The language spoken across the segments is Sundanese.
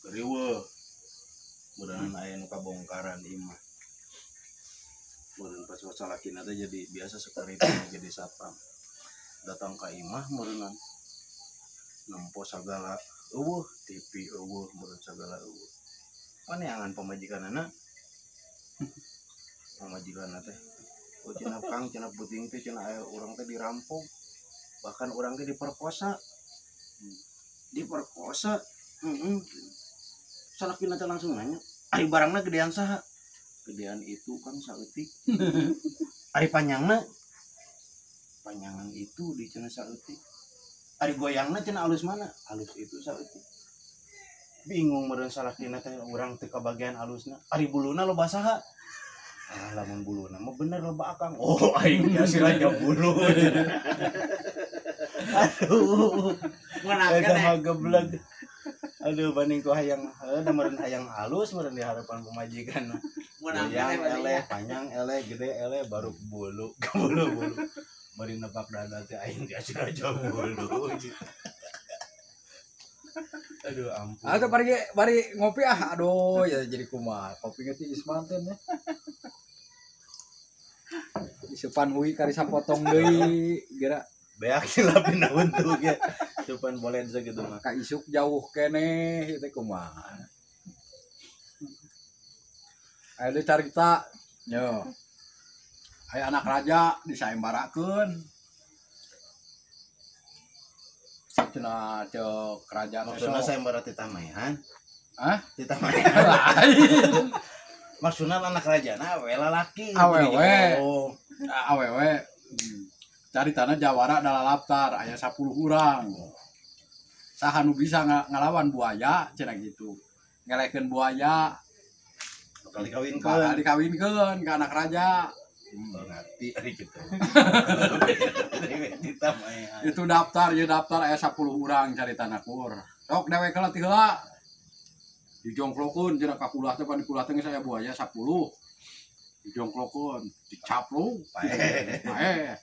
Riweuh. Meureun aya nu kabongkaran imah. Meureun pas salakina teh jadi biasa security jadi satpam. Datang ka imah meureunnan. Nempo sagala eueuh, TV eueuh, meureun sagala eueuh. Paneangan pamajikanana. Pamajikanna teh, "Oh cenah Kang, cenah peuting teh cenah aya urang teh dirampok. Bahkan urang teh diperkosa." Diperkosa? Heeh. Salakina teh langsung nanya, "Ari barangna gedean saha?" "Gedean itu Kang saeutik." "Ari panjangna?" "Panjangan itu di cenah saeutik." "Ari goyangna cenah alus mana?" "Alus itu saeutik." Bingung meureun salakina teh, urang teh kabagian alusna. "Ari buluna loba saha?" "Ah, lamun buluna mah bener loba Akang." "Oh, aing si raja bulu." Aduh. Meunangkeun Eta eh. mah geblek. Aduh, banding ku hayang heuh da meureun hayang halus meureun di harapan pamajikan. Meunangkeun Goyang eh berarti eleh, ya. Panjang eleh, gede eleh, baru bulu, ke bulu bulu. Bari nepak dada teh, aing teh si raja bulu. Aduh, ampun. Atau bari bari ngopi ah, aduh ya jadi kumaha. Kopi ngerti Isman teh nya. Isupan hui kari sapotong deui geura. Beak silapin naon tuh ge. Cuman boleh segitu mah. Ka isuk jauh keneh ieu teh kumaha. Ayo deui carita. Yo. Aya anak raja disayembarakeun. Cenah ceuk raja teh Maksudna sok. Sayembara titah maehan? Hah? Titah maehan. Lain. Maksudna anak rajana we lalaki. Awewe. Oh. Awewe. Caritana jawara dalalaptar aya 10 urang. Saha nu bisa ngalawan buaya cenah gitu. Ngelehkeun buaya Bakal dikawinkeun. Bakal dikawinkeun ka anak raja. Ngerti ari kitu. Titah maehan. Itu daftar, ya daftar aya 10 urang caritana kur. Sok dewek heula ti heula. Dijongklokeun cenah ka kulah teh, pan di kulah teh geus aya buaya 10. Dijongklokeun, dicapluk, Paeh. Paeh.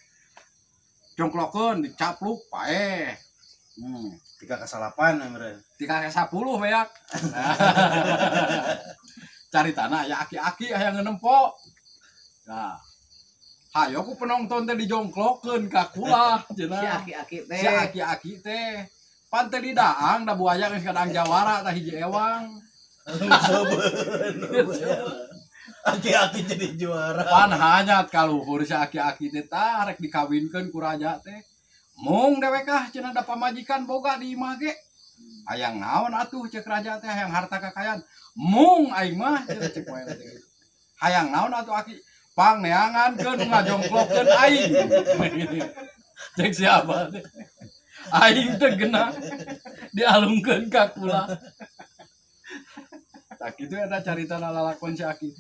Jongklokeun, dicapluk, paeh. Tika kasalapan meureun. Tika ka 10 beak. Caritana aya aki-aki hayang nempo. Nah. Hayo ku penonton teh dijongklokeun ka kulah cenah. Si aki-aki teh. Si aki-aki teh. Pan teh didaang da buaya geus kadang jawara tah hiji ewang. Aki-aki jadi juara. Pan hanyat kaluhur si aki-aki teh tah rek dikawinkeun ku raja teh. Mung dewek ah cenah da pamajikan boga di imah ge. Hayang naon atuh ceuk raja teh, hayang harta kekayaan. Mung aing mah cenah ceuk wae teh gitu. Hayang naon atuh aki? Pang neangankeun nu ngajongklokeun aing. Cek siapa teh? Aing teh geuna dialungkeun ka kula. Tak kitu eta carita lalakon si aki.